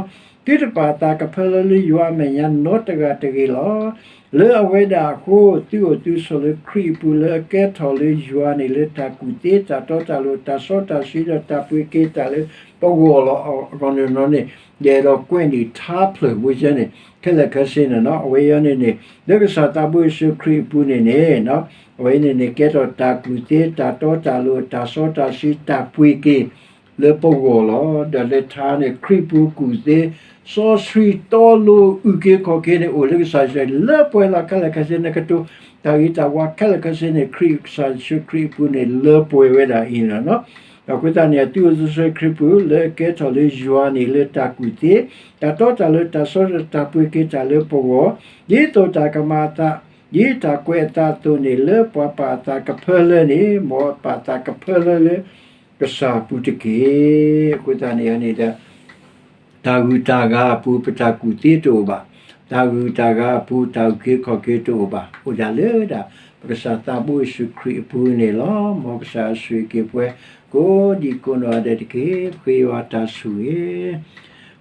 သုတပာ်အသးကဖၢလၢလၢယွၤအမဲာ်ညါနီတဂၤတဂ့ၤလီၤ. လၢအဝဲဒၣ်အဃိ, သုအိၣ်သုဆိးလၢခရံာ်အပူၤ လၢအကဲထီၣ်လၢယွၤန့ၣ် လၢတၢ်ကူၣ်သ့တၢ်တီတၢ်လိၤ တၢ်စီတၢ်ဆှံ ဒီးတၢ်ပှ့ၤက့ၤတၢ်လၢပဂီၢ်လီၤ. အဂီၢ်န့ၣ်နီၤန့ၣ် ယအဲၣ်ဒိးကွဲးန့ၢ်ထါဖျၢၣ်ဖိယဲန့ၣ် ခဲလၢာ်ခဲဆ့န့ၣ်နီၤ အဝဲအံၤန့ၣ်န့ၣ် လၢကစၢ်သးဘိယ့ၣ်ၡူးခရံာ်အပူၤန့ၣ်န့ၣ် အဝဲအံၤန့ၣ်န့ၣ် ကဲထီၣ်တၢ်ကူၣ်သ့ တၢ်တီတၢ်လိၤ တၢ်စီတၢ်ဆှံ တၢ်ပှ့ၤက့ၤ လၢပဂီၢ်လီၤ. ဒီးလၢထါန့ၣ် ခရံာ်ပူၤကူၣ်သ့ စီဆှံတီလိၤ အုၣ်က့ၤခီၣ်က့ၤန့ၣ် အိၣ်လၢကစၢ်ယ့ၣ်ၡူး လၢပှဲၤလီၤခဲလၢာ်ခဲဆ့ နကတိၤ တၢ်ဂ့ၤတၢ်ဝါခဲလၢာ်ခဲဆ့န့ၣ် ခရံာ်ကစၢ်ယ့ၣ်ၡူးခရံာ်အပူၤန့ၣ် လၢပှဲၤဝဲဒၣ်အံၤန့ၣ်လီၤ. ဒီးအဃိသတးန့ၣ် သုအိၣ်သုဆိးခရံာ်ပူၤ လၢအကဲထီၣ်လၢယွၤန့ၣ် လၢတၢ်ကူၣ်သ့ တၢ်တီတၢ်လိၤ တၢ်စီတၢ်ဆှံ တၢ်ပှ့ၤက့ၤတၢ်လၢပဂီၢ် ဒ်သိးတၢ်ကမၤအသး ဒ်တၢ်ကွဲးအသးအသိးန့ၣ် လၢပှၤပာ်အသးကဖၢလၢန့ၣ် မ်ပာ်အသးကဖၢလၢလၢ ကစၢ်အပူၤတက့ၢ်. အဃိသတးန့ၣ်န့ၣ်ဒီး တၢ်ဂုၤတၢ်ဂၤအပူၤ ပတၢ်ကူၣ်သ့တအိၣ်ဘၣ်. တၢ်ဂုၤတၢ်ဂၤအပူၤ တၢ်အုၣ်က့ၤခီၣ်က့ၤတအိၣ်ဘၣ်. အိၣ်ဒၣ်လၢဒၣ် ပကစၢ်သးဘိယ့ၣ်ၡူးခရံာ်အပူၤန့ၣ်လီၤ. မ်ကစၢ်ဆိၣ်ဂ့ၤက့ၤပှၤ ကိးဒံကိးနီၢ်ဂၤဒဲးတက့ၢ်. ပဃ့ယွၤတၢ်ဆိၣ်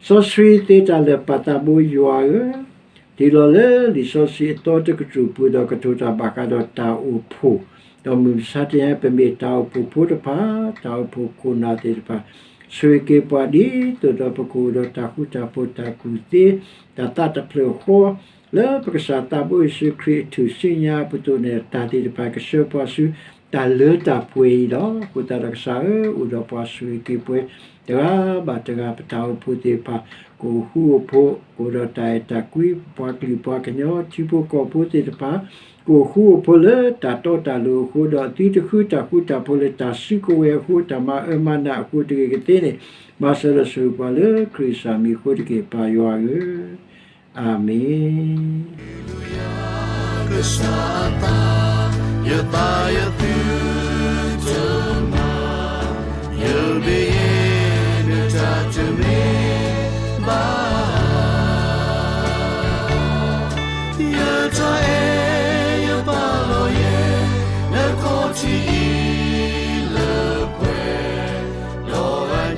ဂ့ၤ စီဆှံသ့တၢ်လၢာ်ပာ်သးဘိယွၤဧၢ, တ့လီၤလၢလံာ်စီဆှံအသီတကတြူၢ်ပူၤ ဒီးကတိၤတၢ်ဘၣ်ဃးဒီးတၢ်အိၣ်ဖှိၣ်, ဒီးမုၢ်မဆါတနံၤ ပမ့ၢ်တၢ်အိၣ်ဖှိၣ်ဖိတဖၣ်, တၢ်အိၣ်ဖှိၣ်ခိၣ်နၢ်သ့ၣ်တဖၣ်, ဆိၣ်ဂ့ၤက့ၤပှၤဒ်သိးဒီးပကအိၣ်ဒီးတၢ်ဃူတၢ်ဖိး တၢ်ကူၣ်သ့ တၢ်သးတဖျၢၣ်ဃီ လၢပကစၢ်သးဘိယ့ၣ်ၡူးခရံာ်အထူၣ်စုညါအပူၤအသိးန့ၣ် တၢ်သ့ၣ်တဖၣ်ကဆှၢပှၤဆူတၢ်လၢတၢ်ပှဲၤအံၤလီၤ. အဃိသတးဒီးကစၢ်ဧၢ, အိၣ်ဒီးပှၤဆိၣ်ဂ့ၤက့ၤပှၤ တဂၤဘၣ်တဂၤ ပတၢ်အိၣ်ဖှိၣ်သ့ၣ်တဖၣ် ကအိၣ်ဃူအိၣ်ဖိး ကအိၣ်ဒီးတၢ်အဲၣ်တၢ်ကွံ ပပှၤကလုာ်ပှၤကညီ ထံဖိကီၢ်ဖိသ့ၣ်တဖၣ် က အိၣ်ဃူအိၣ်ဖိးလၢတၢ်တီတၢ်လိၤအဃိ, ဒီးသုတဃုတၢ်ဃူတၢ်ဖိးလၢတၢ်စုကဝဲၤအဃိ, တၢ်မၤအၢမၤနးအဃိတဂ့ၤကသ့န့ၣ်, မၤစၢၤလၢဆိၣ်ဂ့ၤပှၤလၢခရံာ်စၢ်မံၤအဃိတက့ၢ်, ပၢ်ယွၤဧၢ, အၤမ့ၣ်. ကစၢ်အသး, ယသးယသုတမၤ, ယဘၣ်ယဲနတၢ်တမ့ၢ်ဘၣ် ယတၢ်အဲၣ်ယပာ်လီၤယဲ, နခီၣ်ထံးအံၤလၢပှဲၤ, ဒီးအညၣ်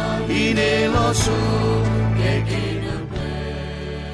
အံၤန့ၣ်လီၤဆိ